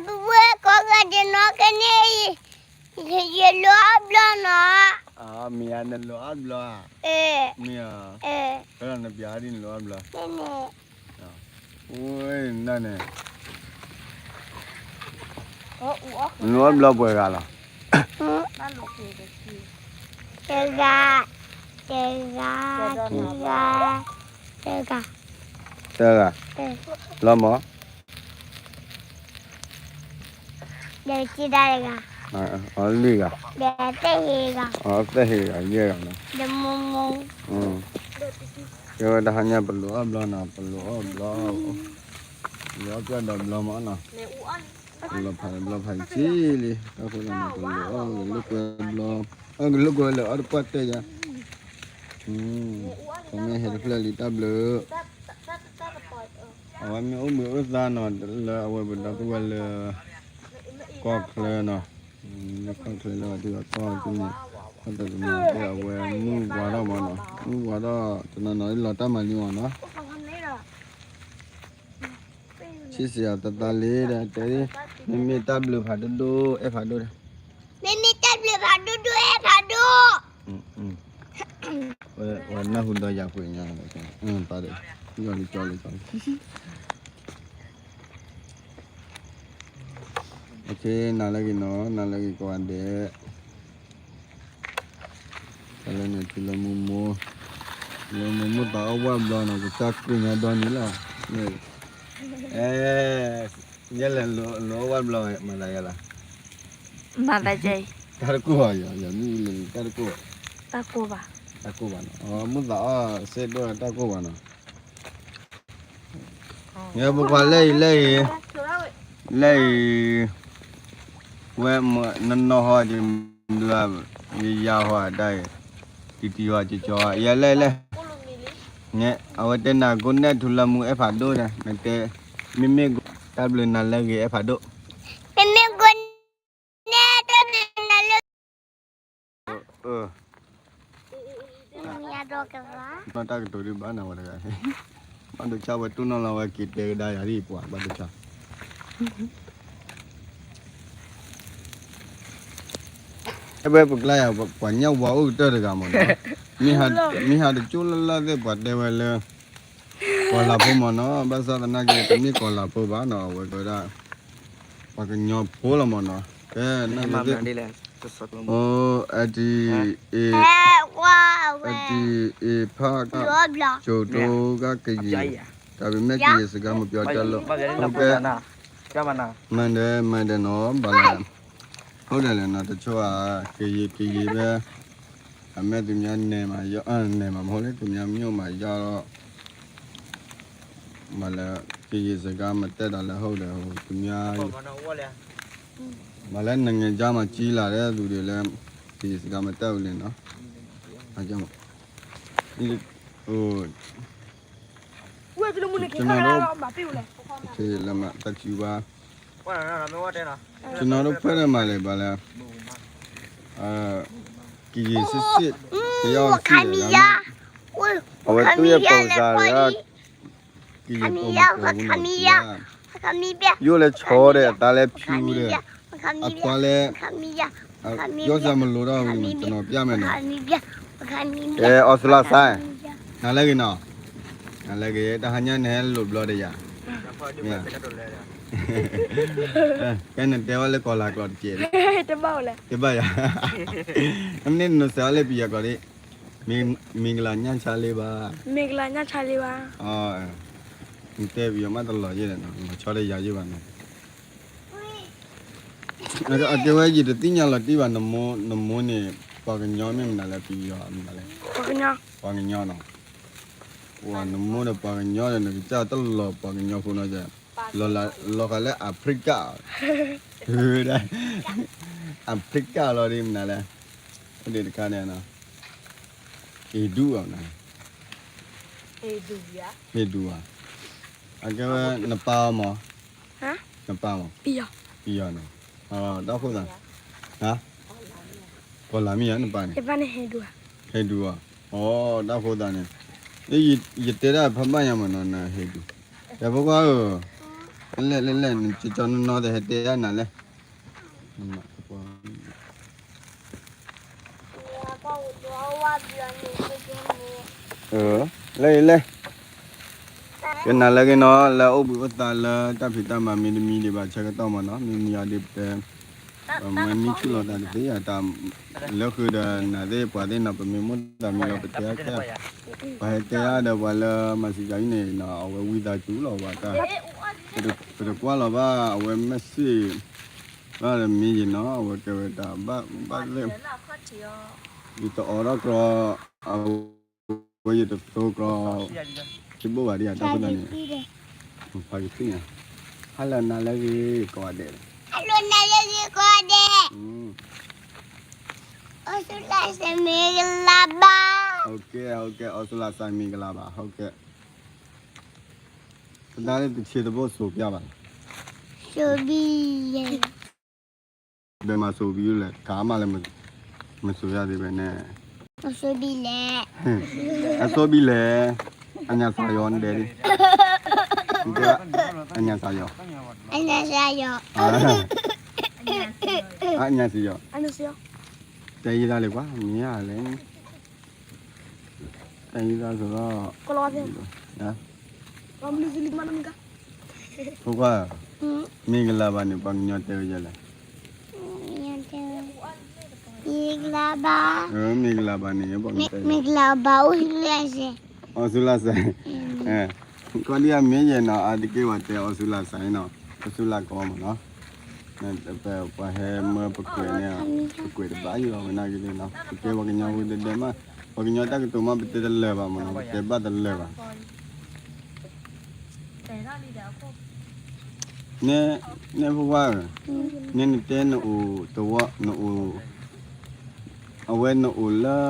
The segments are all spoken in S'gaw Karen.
ပဝဲကိးဂၤဒဲးနီၢ်ကန့ၣ်အံၤ, ယလိၣ်အီၣ်ဘျီနီၤ. မ့ၢ်ဧါ, နလိၣ်အီၣ်ဘျီဧါ. မ့ၢ်ဧါ, ဖဲလီၤနပျးဒ်နလိၣ်အီၣ်ဘျီ. အံၤ, နလိၣ်အီၣ်ဘျီပှဲၤဂၤလီၤ. တဂၤ, တဂၤ, ခံဂၤ, တဂၤ, တဂၤ, လီၤမး. ဒီးစံဒၣ်တဂၤ, အလွံၢ်ဂၤ, ဒီးသ့ၣ်ဟ့ဂၤ, သ့ၣ်ဟ့ဂၤ, ယဲၢ်ဂၤလီၤ. ဒီးမိၢ်မိၢ်, ကဲဝဲတဟါညါပလိၣ်အီၣ်ဘျီနီၤ, ပလိၣ်အီၣ်ဘျီ, ပလိၣ်အီၣ်ပျီဒီးဘျီမးနီၤ. ပလိၣ်ဖးဒီးဘျီဖးယံာ်လံ, တၢ်ဃိသးန့ၣ် ပလိၣ်အီၣ်လိာ်ကွဲဘျီ, အၢ ကလိာ်ကွဲလၢအီၣ်တပှၢ်တဲယၤ, ပမ့ၢ်ဟဲတဖျၢၣ်လံတၢ်ဘျုး အဝဲမ့ၢ်အိၣ်ဘှံးအိၣ်သါနီၤ လၢအဝဲပဒီပုၢ်ဝဲၢ်လၢ ကီၢ်ချၢနီၤ, လၢကီၢ်ချၢလၢအဝဲသ့ၣ်အကီၢ်န့ၣ်, တၢ်တနီၤနီၤအဝဲမုၢ်ဝါထီၣ်မးနီၤ, မုၢ်ဝါထီၣ်တနီၤနီၤလီၤတၢ်မၤန့ၢ်မးနီၤ. ဆံးစ့ၢ်အီၤတသးလံဒီး တဲ, မ့မ့ၢ်တၢ်ဘျုးဖးဒိၣ်ဒိၣ် အဲၣ်ဖးဒိၣ်ဒီး, မ့မ့ၢ်တၢ်ဘျုးဖးဒိၣ်ဒိၣ် အဲၣ်ဖးဒိၣ်. ဝဲနၢ်ဟူဒီးယၤပှ့ၤညါ, ပာ်ဒီး, လံကီလံကီလံကီလံ. နၤလၢဂ့ၤနီၤ, နၤလၢဂ့ၤကိးဂၤဒဲး, တၢ်လၢန့ၣ် ထူလၢမူမိၢ်, ထူလၢမူမိၢ်သးအီၣ်ဝၣ်ဘျီနီၤ ကစၢ်ကွံာ်ညါဒီနံၤလီၤ. အဲ, ယဲလဲၣ်လိၣ်အီၣ်ဝၣ်ဘျီ မၤသးယဲလီၤ. မၤသးယဲ, တၢ်တကိၢ်ဘၣ်ယၤ, ယၤမ့ၢ်လၢတၢ်တကိၢ်ဘၣ်, တၢ်ကိၢ်ဘၣ်, တၢ်ကိၢ်ဘၣ်နီၤ, မူသးအီၣ်စ့ဒိၣ်တၢ်ကိၢ်ဘၣ်နီၤ. ယဲပကွၢ်လၢအံၤ လၢအံၤ, လၢအံၤ, ဝဲမနီၢ်ဟီဒ်မဘျါ, ယယါဟီဒၣ်အံၤ, တံၤတံၤဟီကကီၤ ယဲလဲၣ်လဲၣ်, အဝဲတဲနၤကိးနဲၣ်ထူလၢမူအဲၣ်ဖးဒိၣ်ဒီး နတဲ, မ့မ့ၢ်တၢ်ဘျုးနၤလၢဂ့ၤအဲၣ်ဖးဒိၣ်, မ့မ့ၢ်ကိးနဲၣ်တၢ်ဘျုးနၤလၢ တၢ်ကတိၤဒ်ဘၣ်နၤဝဲတဂၤ, ဘၣ်ဒိဆါဝဲတူၢ်နီၣ်လီၤဝဲက့ၤတဲကဒါယၤဒ်ပှၤဘၣ်ဒိဆါ, ဖဲပကျါယၤ ပှၤညၣ်ဝါအိၣ်ကတၢၢ်တဂၤမးနီၤ, မ့ၢ်ဟးတကၠိလၢ်လၢ်သ့ၣ် ပှၤတဲဝဲလၢ ကီၤလၤဖိမးနီၤ, ဘၣ်ဆၣ်သနာ်က့ တမ့ၢ်ကီၤလၤဖိဘၣ်နီၤ, အဝဲကဝဲဒၣ် ပှၤကညီဖိလီၤမးနီၤ, ဖဲနၢ်သ့ၣ်, အိၣ် အတံၤအ့ၣ်, အတံၤအ့ၣ်ဖးကၠိတိကကယံၤ, တၢ်ပမ့ၢ်ကယံၤစကားမပြောတတ်လို့, မၤဒဲးမၤဒဲးနီၤ, ဘၣ်လဲၣ်, အိၣ်ဒဲးလဲၣ်နီၤ, တဆိဧါ, ကယံၤကယံၤဖဲ အမ့ၢ်သူများနယ်မှာရောက်, နယ်မှာမဟုတ်လေ, သူများမြို့မှာရောက်တော့, မလဲ, ကရင်စကားမတတ်တာလည်းဟုတ်တယ်, ဟို, သူများ, မလဲ, နိုင်ငံခြားမှာကြီးလာတဲ့သူတွေလည်း ကရင်စကားမတတ်ဘူးလေနော်, အဲကြောင့်, ဟို, ကျွန်တော်တို့, လမ်းမှာ တချူပါ ကျွန်တော်တို့ဖက်ထဲမှာလည်း ဘာလဲ, အဲ, ကရင်စစ်စစ် တယောက်ရှိတယ်, ဒါပေမဲ့ အဝဲသူ့ရဲ့ပုံစံတွေက ကရင်ပုံမပေါ်ဘူးနော်, သူက ရုပ်လည်းချောတယ်, အသားလည်းဖြူတယ်, အသွားလည်း, ပြောစရာမလိုတော့ဘူးနော်, ကျွန်တော်ပြမယ်နော်, အဲ, အော်စလာဆိုင်, နားလည်က့ၤနော်, နားလည်က့ၤ, တဟါညါန့ၣ် ဟဲလိာ်ဘျီဒီးယၤ, ကဲနတဲဝဲလၢကီၤလၤကျိာ်တက့ၢ်, တဘၣ်ယၤ, မ့ၢ်န့ၣ်နစဲးဝဲလၢပယီၤကျိာ်ဒ်, မင်္ဂလာညချမ်းလေးပါ, မင်္ဂလာညချမ်းလေးပါ, နတဲပယီၤမးတလီၤယဲၢ်ဒီးနီၤ, နဆီဒီးယၤယဲၢ်ဘၣ်နီၤ, အကဲဝဲယတသ့ၣ်ညါလီၤတံၢ်ဘၣ်, နမိၢ်န့ၣ် ပှၤကညီမ့ၢ်မနုၤလဲၣ်, ပယီၤမနုၤလဲၣ်, ပှၤကညီနီၤ, နမိၢ်ဒီးပှၤကညီဒီး နကစၢ်တလီၤပှၤကညီဖိနီၤ, လီၤဃာ်လၢအဖရံကၣ်, အဖရံကၣ်လီၤဒ်မနုၤလဲၣ်, အိၣ်ဒံးတခါန့ၣ်နီၤ, ဟ့ၣ်ဒူၣ်အီၤမနုၤလဲၣ်, ဟ့ၣ်ဒူၣ်ဧါ, အကဲဝဲနပၢ်အီၤမး, နပၢ်မး, ပယီၤနီၤ, တၢ်အိၣ်ဖှိၣ်သး, ကီၤလၤမ့ၢ်ဧါ နပၢ်န့ၣ်, ဟ့ၣ်ဒူၣ်ဧါ, အိ တၢ်အိၣ်ဖှိၣ်သးန့ၣ်, ယတဲဒၣ်ဖးဘၣ်ညါမးနီၤ, နဟ့ၣ်ဒူၣ်, ဒီးဖိခွါဧၢ, လဲၣ်လဲၣ်လဲၣ် နကၠီနီၢ်နီၢ်တဟဲတဲဒၣ်နၤလဲၣ်. လဲၣ်လဲၣ် ကနၤလၢက့ၤနီၤ လၢအိၣ်ဘှံးအိၣ်သါလၢတၢ်ဖံးတၢ်မၤမ့တမံဒံးဘၣ်ဆၢကတီၢ်မးနီၤ မ့မံအီၤဒ်ပတဲ ပမၤမံဆူၣ်လီၤသးတသ့ဧါ တၢ်လၢဃုာ်ဒီးနၤသ့ၣ်ပှၤသ့ၣ်နီၤ ပမ့ၢ်မိၣ်သးမံလီၤ ပတဲအါခဲ ပှၤဟဲတဲအါဒီးပှၤလၢမၤစံးကီးအံၤန့ၣ်နီၤ အဝဲဝံသးစူၤလီၤ ပှၤတၢ် ပတကွၢ်လီၤဘၣ် အဝဲ message ဘၣ်ဒီးမ့ၢ်ယံၤနီၤ အဝဲကဲဝဲတၢ်ဘၣ်ဘၣ်သ့ၣ် ယတအိးထီၣ်ကြီ အဝဲယတသိကြီ တဘိၣ်ဘၣ်ဒ်အတၢ်ဖိသၣ်န့ၣ် ဖးကသံၣ်ညါ ဟါလၢနၤလၢဂ့ၤကိးဂၤဒဲး ဟါလၢနၤလၢဂ့ၤကိးဂၤဒဲး အိၣ်ဆူၣ်လၢ်စဲမ့ၢ်ကလၢ်ဘၣ် ဟုတ်ကဲ့ ဟုတ်ကဲ့ အိၣ်ဆူၣ်လၢ်စဲမ့ၢ်ကလၢ်ဘၣ် ဟုတ်ကဲ့ ပဒါလၢတဆ့တဘိစိာ်ပျၢ်ဘၣ်လီၤ စိာ်ဘံၣ်လဲၣ် ဘယ်မှာဆိုပြီးလဲ တခါမှလည်းမဆိုရသေးပဲနဲ့ အဆိုဘီလဲၣ် အဆိုဘီလဲၣ် အညာစာရော နဒဲလီ အညာစာရော အညာစာရော အညာစာရော အညာစာရော တဲရသားလေကွာ မင်းရလဲ တဲရသားဆိုတော့ ကလော်ပဲ ဟမ် ဖိခွါ မင်္ဂလာပါန့ၣ် ပှၤကညီတဲဝဲဒ်လဲၣ် မင်္ဂလာပါ မင်္ဂလာပါန့ၣ် ပှၤကညီတဲ မင်္ဂလာပါ အိၣ်ဆူၣ်လၢ်စဲ အိၣ်ဆူၣ်လၢ်စဲ ခီဒံးအမ့ၢ်ယဲၢ်နီၤ အါတက့ၢ်ပှၤတဲအိၣ်ဆူၣ်လၢ်စဲနီၤ အိၣ်ဆူၣ်လၢ်ကီမးနီၤ ပပှၤဟဲမၢပကွဲးန့ၣ် ပကွဲးတဘၣ်ယံၤလီၤဝဲနာ်က့ၤနီၤ ပတဲပှၤကညီဝဲဒဲဒဲမး ပှၤကညီတၢ်ကတိၤမး ပတဲတလၢာ်ဘၣ်မးနီၤ ပတဲဘၣ်တလၢာ်ဘၣ် နဲဖိခွါဧၢ, နဲနတဲနအိၣ်တဝီ နအိၣ် အဝဲနအိၣ်လၢ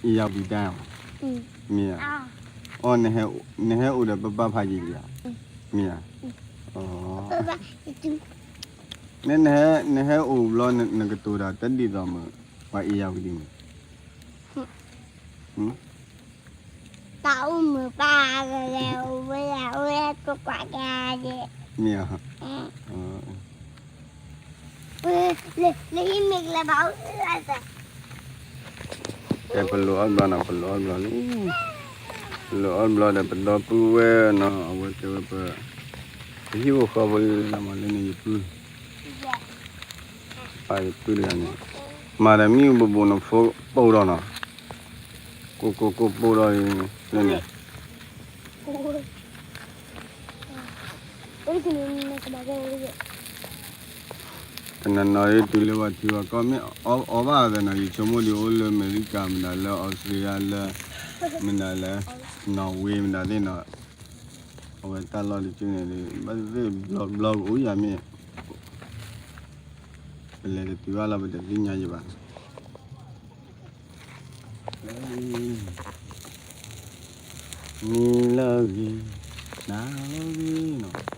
အ့ၣ်ယၢ်ဝံၤတၢ် မ့ၢ်ဧါ, အီ နဟဲအိၣ်ဒီးပပၢ်ဖးယံာ်ဧါ, မ့ၢ်ဧါ, အီ နဲနဟဲအိၣ်ဘျီ နကတိၤဒီးတဒ်သိးမုၢ် ပှၤအ့ၣ်ယၢ်ဝံၤဒ်မုၢ် တၢ်အိၣ်မုာ်ပၢ်ဂလဲၤအိၣ်ဝဲဒၣ်အိၣ်ဝဲကိးကွၢ်ကါဒဲး, မ့ၢ်ဧါ, လၢဟံၣ်မ့ၢ်ကလဲၤဘၣ်အိၣ်လၢသး, ကဲပလိၤအီၣ်ဘျီနီၤ ပလိၤအီၣ်ဘျီလံ, ပလိၤအီၣ်ဘျီဒီးပဒီပုၢ်ဝဲၢ်နီၤ အဝဲတဲဝဲပ ပဟံၣ်ဖိဃီဖိလၢမၤလၢန့ၣ်ယပုၢ် ပာ်ယပုၢ်တဂၤန့ၣ်, မၤဒီးမ့ၣ်အူဘိးဘိးနဖိပိၢ်ဒီးနီၤ, ကိၢ်ကိၢ်ကိၢ်ပိၢ်ဒီးလၢန့ၣ်, တနီၤနီၤဒ်တုၤလၢပှၤထံပှၤကီၢ် မ့ၢ်အီဘၣ်သနီၤ ယဆိကမိၣ်ဒ်အိၣ်လၢအမဲရကၤ မနုၤလၢအီစထြ့လယါလၢ မနုၤလၢ နီၣ်ဝ့ မနုၤသ့ၣ်နီၤ, အဝဲတၢ်လီၢ်တစုန့ၣ် ဘၣ်သ့ၣ်သ့ၣ်ဘျီဘျီကအိၣ်ယၤမ့ၢ် ပလဲၤတတုၤဘၣ်လီၤ ပတသ့ၣ်ညါယဘၣ်, မ့ၢ်လၢအဂ့ၤ, နၤလၢအဂ့ၤနီၤ, မ့ၢ်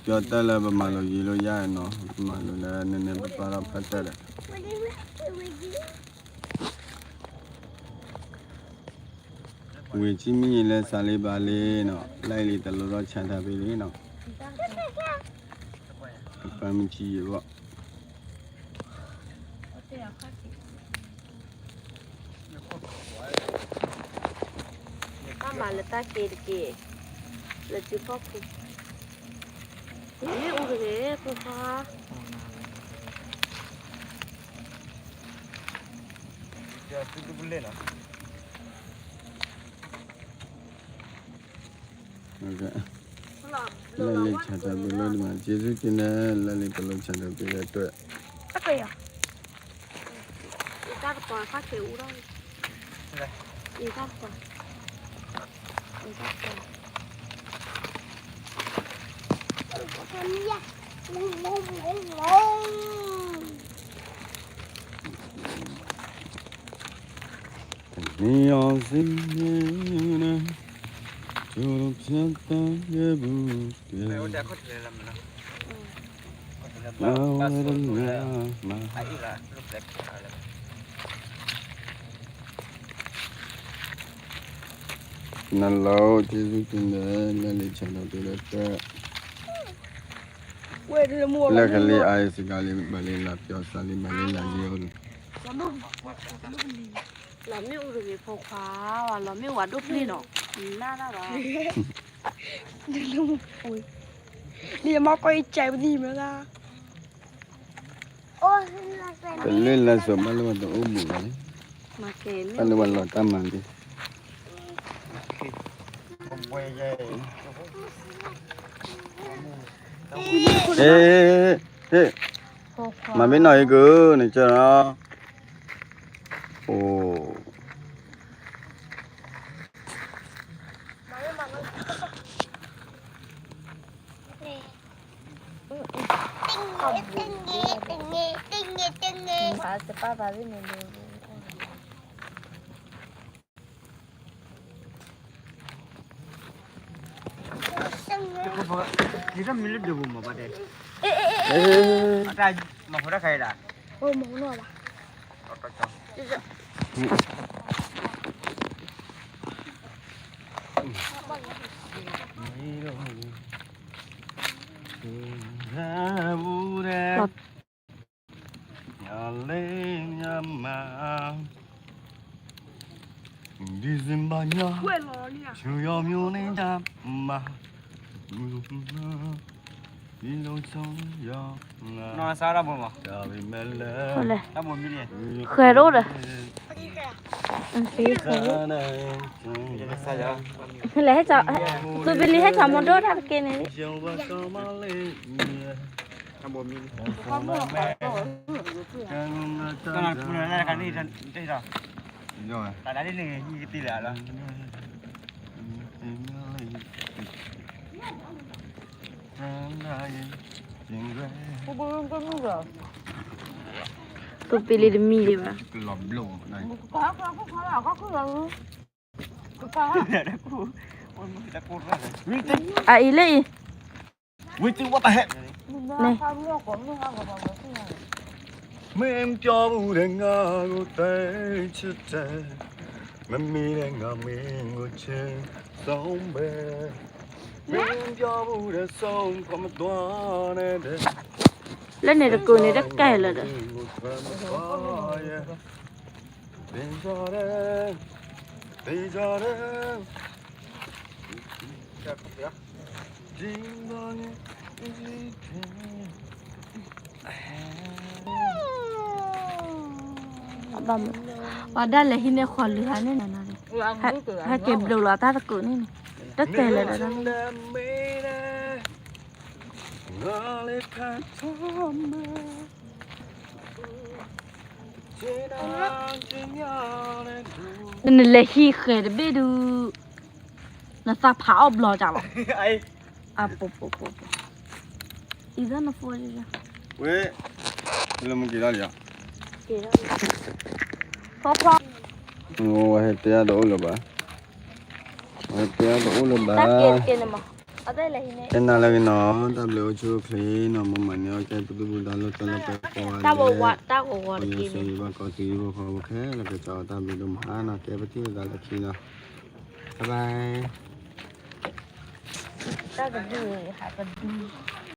ကၠီတဲလၢပမၤလိာ်ယံာ်လိာ်ယါနီၤ, ပမၤလိာ်လၢနည်းနည်းပါးပါးဒီးဖးတၢၢ်ဒီး ဝံၤဆံမံၤလၢစးလံဘၣ်လံနီၤ, လၢအံၤလံတလိၤထီၣ်ဆါတၢ်ဖဲလံနီၤ, ပပၢ်မုၢ်ဆံယံၤဘၣ်, တၢ်မၤလၢတၢ်က့ၤတက့ၢ်, လၢစုဖီၣ်ခိၣ်, မ့ၣ်အူတဂ့ၤ ဖိခွါ လၢလံဆၣ်တၢ်ဘုးလၢဒမး ကျေးဇူးတင်တယ် လၢလံတလိၤဆၣ်တၢ်ဘုးလၢတွဲၣ် တၢ်ကပီၤခါက့ၤအူထီၣ်, အတၢ်ကပီၤ, အတၢ်ကပီၤ, နံၤအီၤစ့န့ၣ် ကျိုးဖြတ်သန်းခဲ့ဘူးတယ် အဝဲတနာမး နလီၤ ကျေးဇူးတင်တယ် လၢလံာ်ဆဲးဒီးတုၤလၢတၢ် လၢကလံၤအါအံၤစှၤလံ ဘၣ်လံလၢပျီစှၤလံ ဘၣ်လံလၢယိၤ လီၤမ့ၣ်အူတဂ့ၤဖိခွါ, လီၤမ့ၣ်ဝဲဒိၣ်ပျံၤနီၤ, နၢ်တၢ်ဘၣ်, လံမီၢ်ကီၢ်အံၤကဲပသံၣ်မ့ၢ်သၣ်, တလၢလၢစိၤဘၣ်လၢပှၤတအိၣ်ဘူးလီၤ, ဘၣ်လၢပှၤလီၤတၢ်မၤဒ် ဟ့ၣ်, မၤဘ့ၣ်နီၢ်အံၤကုၢ် နကၢၤလီၤ, အိၣ် ယတၢ်မံလၢဒၢးပူၤမၤဘၣ်တဲ, အတၢ်မၤဖိတၢ်ခါအံၤဒၣ်, လၢညါမး December ညါ ဆူယီၤမျိန့ၣ်တၢ်မၤ နီၢ်စါတၢ်ဘိမး တၢ်ဘိမံလံ, ဃဲၤဒိၣ်ဒီး လဲၤဟဲကၠီ, သူဘီလံဟဲကၠီမီၤဒိၣ်တၢ်တက့ၢ်န့ၣ်လံ, တၢ်ဘိမံလံ, တၢ်ဘိမံလံ, တၢ်ဘိမံလံ, သူဘီလံတမံလံဘၣ်, အအံၤလၢအံၤ, Wait, what the heck? မ့ၢ်ပျီပူၤဒီးငါကိုသိချစ်တယ်, မမီးဒီးငါမင်းကိုချစ်ဆုံးပဲ, မ့ၢ်ပျီပူၤဒီးဆုံးခွင့်မသွားနဲ့တဲ့, လၢန့ၣ်တကိးန့ၣ်တကဲလၢာ်ဒီး, သေချာတယ်, သေချာတယ်, ပှၤဒၣ်လဲာ်ဟံးန့ၢ်ဃီၤလုၢ်ဟးန့ၣ်နၤ, ဟဲက့ၤဘျိးလီၤတၢ်တကိးန့ၣ်န့ၣ်, တကဲလၢာ်ဒီး, နလဲၤဟံးဃဲၤတဘ့ၣ်ဒုး, နသးဖးအီၣ်ဘျီတၢ်လီၤ, အပပပ, အံၤသၢနဖိ, ဝဲ, လၢမူက့ၤလီၤလံ, ဖီဖီ, ဝဲဟဲတဲအါတအိၣ်လၢၤဘၣ်, ဝဲဟဲတဲအါတအိၣ်လၢၤဘၣ်, တဲနၤလၢဂ့ၤနီၤ, တၢ်ဘျုးအိၣ်ဆူၣ်အိၣ်ချ့နီၤ, မ်မၤန့ၢ်အီၣ်ကဲပဒုၣ်ပဒါလၢတၢ်လၢပှဲၤကိးဂၤဒဲး, ပယီၤစံးဘၣ်ကီၢ်သူလ့ၤဖိဃီဖိခဲလၢာ် ကစၢ်အီၤတၢ်ဘျုးဒိၣ်မးနီၤ, ကဲပထံၣ်လိာ်သးလၢခံနီၤ, bye bye. တၢ်ကဒု, ဟးကဒု.